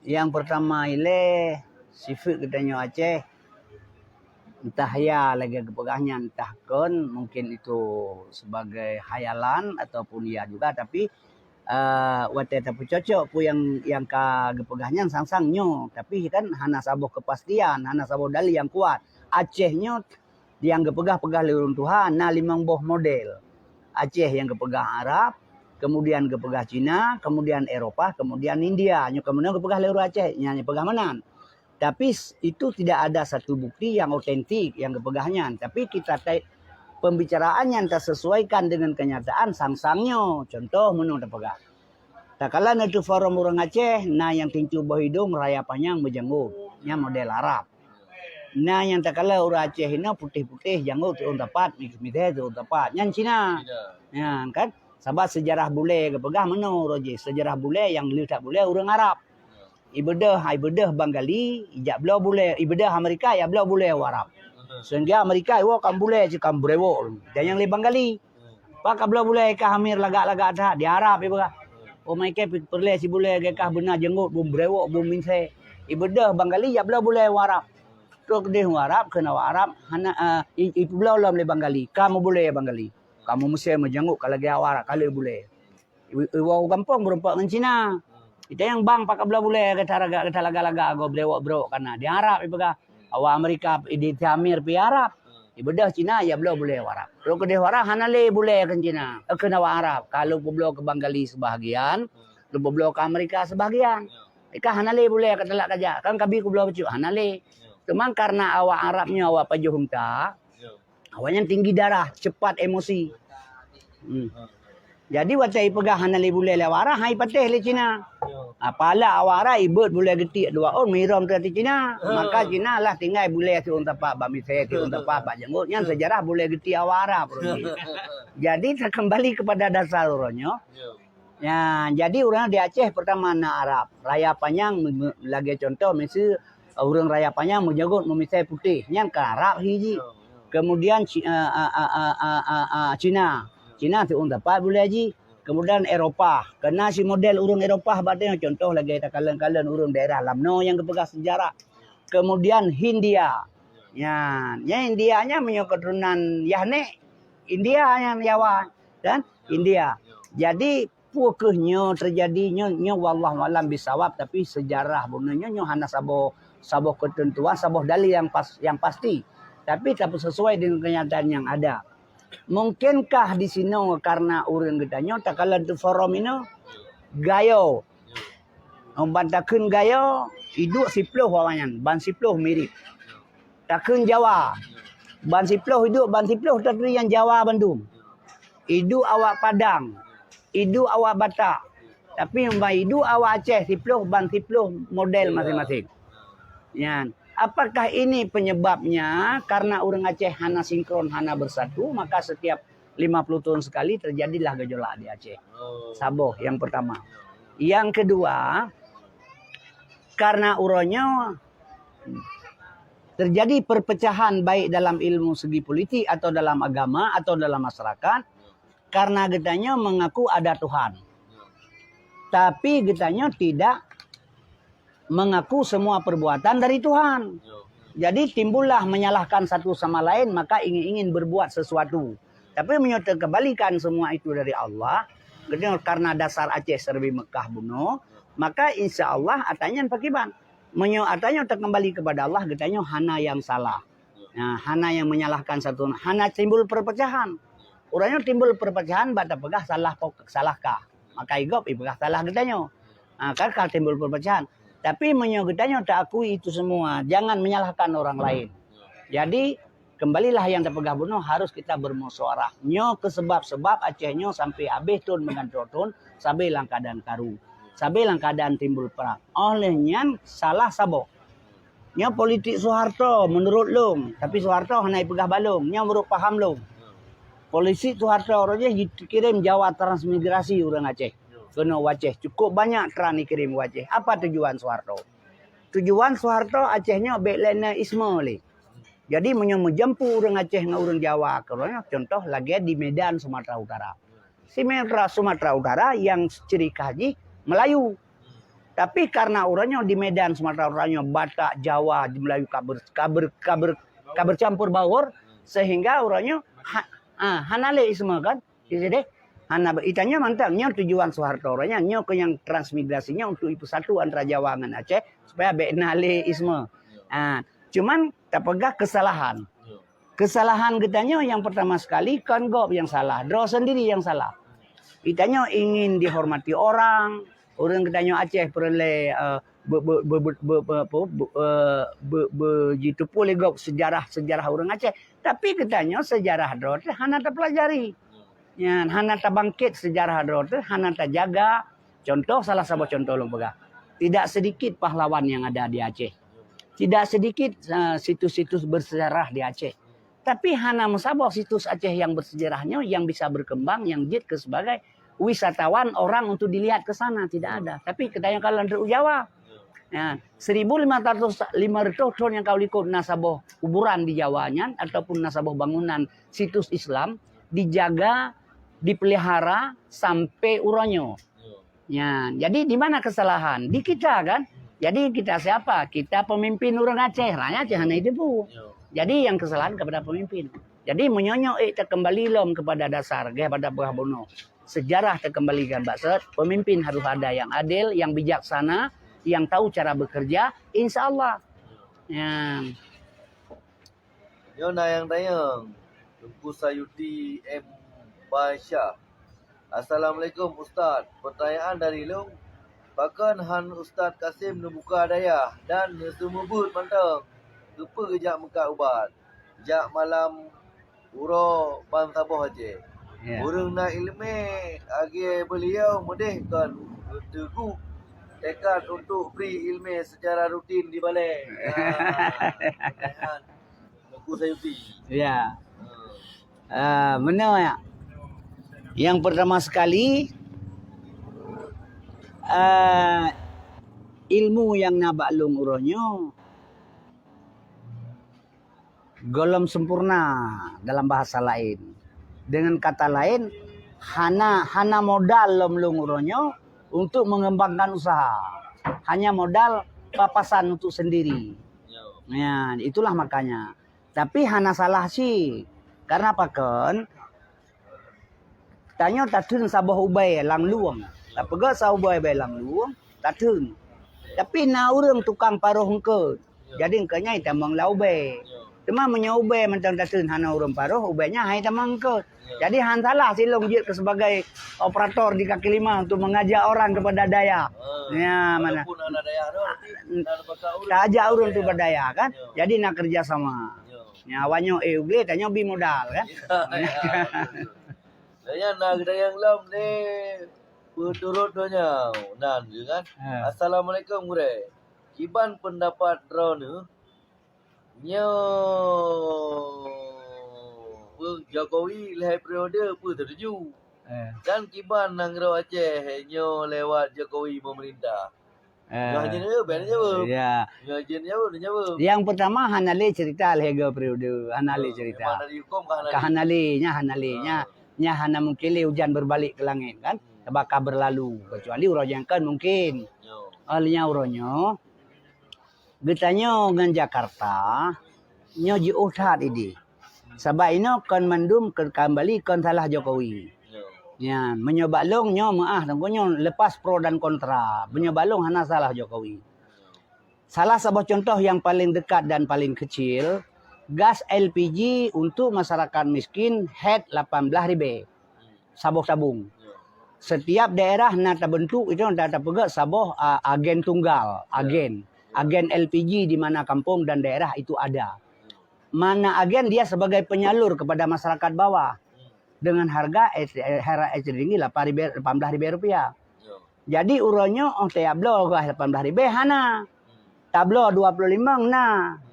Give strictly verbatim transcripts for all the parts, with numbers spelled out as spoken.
Nyang peurtama ilée, sifeuet geutanyoe Aceh, entah ya lagée geupeugah nyan, entah kon, mungkin itu sebagai khayalan ataupun ya juga, tapi, eh, watée tapeucocok peue nyang, nyang ka geupeugah nyan sang-sang nyoe, tapi kan hana saboh kepastian, hana saboh dalil nyang kuat. Aceh nyoe nyang geupeugah-peugah lé ureuëng tuha na limong boh model. Aceh nyang geupeugah Arab, kemudian geupeugah Cina, kemudian Eropa, kemudian India. Nyoe kemudian geupeugah lé ureuëng Aceh, nyan peugah meunan. Tapi s-, itu tidak ada satu bukti yang otentik yang geupeugah nyan. Tapi kita tai-, pembicaraan yang tersesuaikan dengan kenyataan sang-sang nyoe. Contoh meunoe tapeugah. Takalon ateueh forum ureuëng Aceh, na nyang tincu boh idong raya panyang meujanggut. Nyan model Arab. Na nyang takalon ureuëng Aceh inoe putéh-putéh, janggut siôn tapat, misée siôn tapat. Nyan Cina. Nyan kan? Sabab seujarah bulée geupeugah meunoe uroe jih. Seujarah bulée nyang lheueh that bulée ureuëng Arab. Ibeudôh, ibeudôh Bangali, ijak bloe bulée. Ibeudôh Amerika, ijak bloe bulée u Arab. Sehingga Amerika iwoe kan bulée cit kan brewok. Dan nyang lé Bangali. Pak ka bloe bulée kah Amir lagak-lagak that, di Arab ipeugah. Oh, mai kée pi-, peureulée si bulée gée kah beuna janggut, bum brewok, bum misée. Ibeudôh Bangali ijak bloe bulée u Arab. Trok keudeh u Arab, kheun awak Arab, hana, eh, i-, ipeubloe lom lé Bangali. Ka meubulée Bangali. Ka meumisée meujanggut ka lagée awak Arab, ka lheueh bulée. I-, iwoe u gampông meurumpok ngon Cina. Ita nyang bang pakai bloe bulée, gata raga-, gata lagak-lagak, gob brewok-brewok kana. Di Arab ipeugah. Awak Amerika, di Amir pi Arab. Ibeudôh Cina, ijak bloe bulée u Arab. Trok keudeh u Arab, hana lé bulée kheun Cina. Eh, kheun awak Arab. Ka lôn peubloe keu Bangali sebahagian, lôn peubloe keu Amerika sebahagian. Ka hana lé bulée ka teulak kajak. Kan kabi kubloe bacut, hana lé. Teuma karena awak Arab nyoe awak pajoh unta, awaknyan tinggi darah, cepat emosi. Hmm. Jadi watée ipeugah hana lé bulée lé awak Arab, hai patéh lé Cina. Ha, pala awak Arab ibeuet bulée geutiek dua ôn meurôm teuh Cina. Maka Cina lah tinggai bulée siôn tapat bak misée, siôn tapat bak janggut. Nyan seujarah bulée geutiek awak Arab. Jadi takeumbali kepada dasar uroe nyoe. Ya, jadi ureuëng di Aceh peurtama na Arab. Raya panyang me-, me-, lagée contoh miseu ureuëng raya panyang meujanggut meumisée putéh. Nyan ka Arab hi jih. Kemudian Ci-, a, a, Cina. Cina siôn tapat bulée jih. Kemudian Eropa. Keuna si model ureuëng Eropa bak tanyoe, contoh lagée takalon-kalon ureuëng daerah Lamno nyang geupeugah seujarah. Kemudian Hindia. Nyan, nyan India nyan meunyoe keuturonan Yahnek, India nyan Jawa, kan? India. Jadi, peue kheueh nyoe teujadi nyoe, nyoe wallahu alam bisawab, tapi seujarah bunoe nyoe, nyoe hana saboh, saboh keuteuntuan, saboh dalil nyang pas-, nyang pasti. Tapi tapeusesuai dengan kenyataan yang ada. Mungkinkah di sinoe karena ureuëng geutanyoe takalon ateueh forum inoe, Gayo? Ban takheun Gayo, iduek siploh awaknyan, ban siploh mirip. Takheun Jawa, ban siploh iduek, ban siploh taturi nyang Jawa bandum. Iduek awak Padang, iduek awak Batak. Tapi ban iduek awak Aceh siploh, ban siploh model masing-masing. Nyan. Apakah ini penyebabnya karena ureuëng Aceh hana sinkron, hana bersatu, maka setiap lima puluh tahun sekali terjadilah gejolak di Aceh? Saboh, yang pertama. Yang kedua, karena uroe nyoe terjadi perpecahan baik dalam ilmu segi politik atau dalam agama atau dalam masyarakat, karena geutanyoe mengaku ada Tuhan. Tapi geutanyoe tidak mengaku semua perbuatan dari Tuhan. Jadi timbullah menyalahkan satu sama lain, maka ingin-ingin berbuat sesuatu. Tapi meunyoe teukeumbalikan semua itu dari Allah, geutanyoe karena dasar Aceh seurabe Mekah bunoe, maka insya Allah ata nyan pakriban. Meunyoe ata nyoe teukeumbali kepada Allah, geutanyoe hana nyang salah. Nah, hana nyang menyalahkan satu, hana timbul perpecahan. Uroe nyoe timbul perpecahan bak tapeugah salah pok-, salah kah. Maka igob ipeugah salah geutanyoe. Ha, kan ka timbul perpecahan. Tapi meunyoe geutanyoe taakui itu semua, jangan menyalahkan orang lain. Jadi, kembalilah nyang tapeugah bunoe harus kita bermusyawarah. Nyoe keu sebab-sebab Aceh nyoe sampai habéh thon meugantoe thon, sabe lam keuadaan karu. Sabe lam keuadaan timbul prang. Óh lheueh nyan salah saboh. Nyoe politik Soeharto menurut lôn, tapi Soeharto hana ipeugah bak lôn, nyoe menurut paham lôn. Politik Soeharto roh jih jikirém Jawa transmigrasi ureuëng Aceh. Keunoe u Aceh, cukup banyak tran ikirém u Aceh. Apa tujuan Soeharto? Tujuan Soeharto Aceh nyoe bék lé na isme lé. Jadi meunyoe meujampu ureuëng Aceh ngon ureuëng Jawa keudroe nyoe, contoh lagée di Medan, Sumatera Utara. Sumatera, Sumatera Utara nyang ciri khas jih Melayu. Tapi karena uroe nyoe di Medan, Sumatera uroe nyoe, Batak, Jawa, di Melayu ka ber-, ka ber-, ka ber-, ka bercampur baur, sehingga uroe nyoe ha-, ah, hana lé isme kan. Jadi, hana be-, itanyoe mantong, nyoe tujuan Soeharto uroe nyan, nyoe keu nyang transmigrasi nyoe untuk ipeusatu antara Jawa ngon Aceh, supaya bék na lé isme. Ah, cuman tapeugah kesalahan. Kesalahan geutanyoe yang pertama sekali kon gob yang salah, droe sendiri yang salah. Geutanyoe ingin dihormati orang, ureuëng geutanyoe Aceh peureulée, eh, be-, be-, be-, be-, be-, be-, apa, be-, eh, be-, be-, jiteupeue lé gob sejarah-sejarah ureuëng Aceh. Tapi geutanyoe sejarah droe teuh hana tapelajari. Nyan, hana tabangkét sejarah droe teuh, hana tajaga. Contoh, salah saboh contoh lôn peugah. Tidak sedikit pahlawan yang ada di Aceh. Tidak sedikit, eh, situs-situs bersejarah di Aceh. Tapi hana meusaboh situs Aceh yang bersejarah nyoe yang bisa berkembang, yang jeuet keu sebagai wisatawan orang untuk dilihat ke sana, tidak ada. Tapi geutanyoe kalon rot u Jawa. Ya, seribu lima ratus, lima ratus thon nyang ka likot na saboh kuburan di Jawa nyan ataupun na saboh bangunan situs Islam dijaga, dipelihara sampai uroe nyoe. Nyan, jadi di mana kesalahan? Di kita kan? Jadi kita siapa? Kita pemimpin ureuëng Aceh, rakyat Aceh hana jiteupeue. Jadi yang kesalahan kepada pemimpin. Jadi meunyoe nyoe ék takeumbali lom kepada dasar, geh pada peugah bunoe. Sejarah takeumbalikan bak sot, pemimpin harus ada yang adil, yang bijaksana, yang tahu cara bekerja, insya Allah. Nyan. Nyoe na nyang tanyong, Teungku Sayuti M Basyah. Assalamualaikum Ustaz. Pertanyaan dari lôn, pakon han Ustaz Kasim neubuka dayah dan neuseumeubeuet mantong? Keupeue geujak meukat ubat? Jak malam uroe ban saboh Aceh. Ya. Ureuëng na iéleumé lagée beuliau meudeh kon geuteuguk tekad untuk bri iéleumé secara rutin di balée. Ya. Teungku Sayuti. Ya. Ah, beuna ya. Yang pertama sekali, ah, ilmu yang na bak lôn uroe nyoe golom sempurna dalam bahasa lain. Dengan kata lain, hana, hana modal lom lôn uroe nyoe untuk mengembangkan usaha. Hanya modal papasan untuk sendiri. Ya, itulah makanya. Tapi hana salah cit. Karena pakon? Tanyoe tatheun saboh ubée lam lueng. Tapeugét saboh ubée lam lueng, tatheun. Tapi na ureuëng tukang paroh eungkôt. Jadi eungkôt nyan jitamong lam ubée. Teuma meunyoe ubée mantong tatheun hana ureuëng paroh, ubée nyan han jitamong eungkôt. Jadi han salah silong jeuet keu sebagai operator di kaki lima untuk mengajak orang kepada dayah. Ya, mana? Walaupun hana dayah tu, tapi na leubeh ureuëng. Taajak ureuëng tu bak dayah kan? Jadi na kerjasama. Ya, awak nyoe, eh, u glé, tanyoe bi modal, kan? Ya, ya, betul. Dan nyan na geudayang lom ni, peuturot donya nan, kan? Ha. Assalamualaikum, Gurée. Kiban pendapat droeneuh, nyoe Jokowi lhée periode peue teutuju? Eh. Dan kiban nanggroe Aceh nyoe lewat Jokowi memerintah? Eh. Nyoe hana jaweueb, hana jaweueb. Ya. Nyoe jeuet jaweueb, hana jaweueb. Yang pertama, hana lé cerita lhée go periode, hana lé cerita. Memang dari hukum ka hana lé. Ka hana lé, nyan hana lé, nyan, nyan hana mungkin lé ujan berbalik ke langit, kan? Sabab ka berlalu, kecuali uroe nyang kon mungkin. Yo. Oleh nyan uroe nyoe, geutanyoe ngon Jakarta, nyoe jiôh that idéh. Sabab inoe kon mandum ke-, keumbali kon salah Jokowi. Nyan, meunyoe bak lôn nyoe meuáh, teungku nyoe lepas pro dan kontra. Meunyoe bak lôn hana salah Jokowi. Salah saboh contoh yang paling dekat dan paling kecil, gas L P G untuk masyarakat miskin hét lapan belas ribée. Saboh tabung. Setiap daerah na tabentuk itu, na tapeugét saboh, a, agen tunggal, agen. Agen L P G di mana kampung dan daerah itu ada. Mana agen dia sebagai penyalur kepada masyarakat bawah. Dengan harga, eh, harga eceran tinggi lapan ribée, lapan belas ribée rupiah. Jadi uroe nyoe óh tiap bloe gas lapan belas ribée hana. Tabloe dua puluh lima na.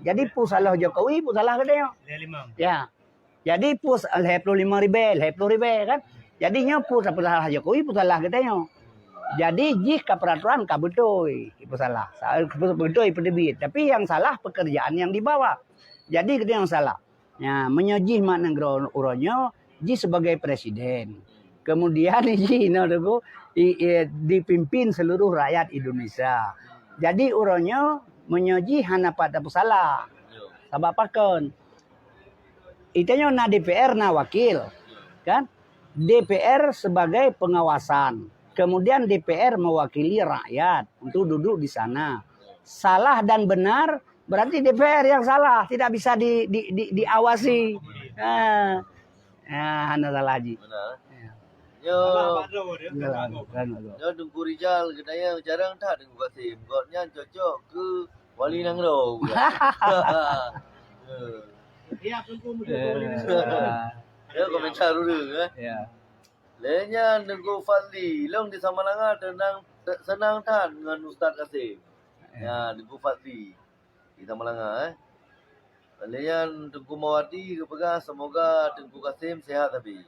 Jadi peue salah Jokowi, peue salah geutanyoe. Lhée limong. Ya. Jadi peue lhée ploh limong ribée, lhée ploh ribée kan. Jadi nyoe peue salah Jokowi, peue salah geutanyoe. Jadi jih ka peraturan ka beutôi, peue salah. Sa-, beutôi peuteubiet. Tapi yang salah pekerjaan yang di bawah. Jadi geutanyoe nyang salah. Ya, meunyoe jih mak nanggroe uroe nyoe, jih sebagai presiden. Kemudian jih inoe teungku, i-, i-, dipimpin seluruh rakyat Indonesia. Jadi uroe nyoe meunyoe jih hana pat tapeusalah. Sabab pakon? Ita nyoe na D P R, na wakil, kan? D P R sebagai pengawasan, kemudian D P R mewakili rakyat untuk duduk di sana. Salah dan benar berarti D P R yang salah, tidak bisa di, di, di, diawasi. Ha. Ha, hana salah jih. Benar. Ya. Yo. Yo, Teungku Rijal, geutanyoe jarang that Teungku Kasim. Gobnyan cocok keu wali nanggroe. Ya. Ya, komentar dulu, eh. Ya. Lé nyan Teungku Fadli, lôn di Samalanga tenang, te-, senang that ngon Ustaz Kasim. Ya, Teungku Fadli di Samalanga, eh. Lé nyan Teungku Mawati geupeugah, semoga Teungku Kasim sehat sabe.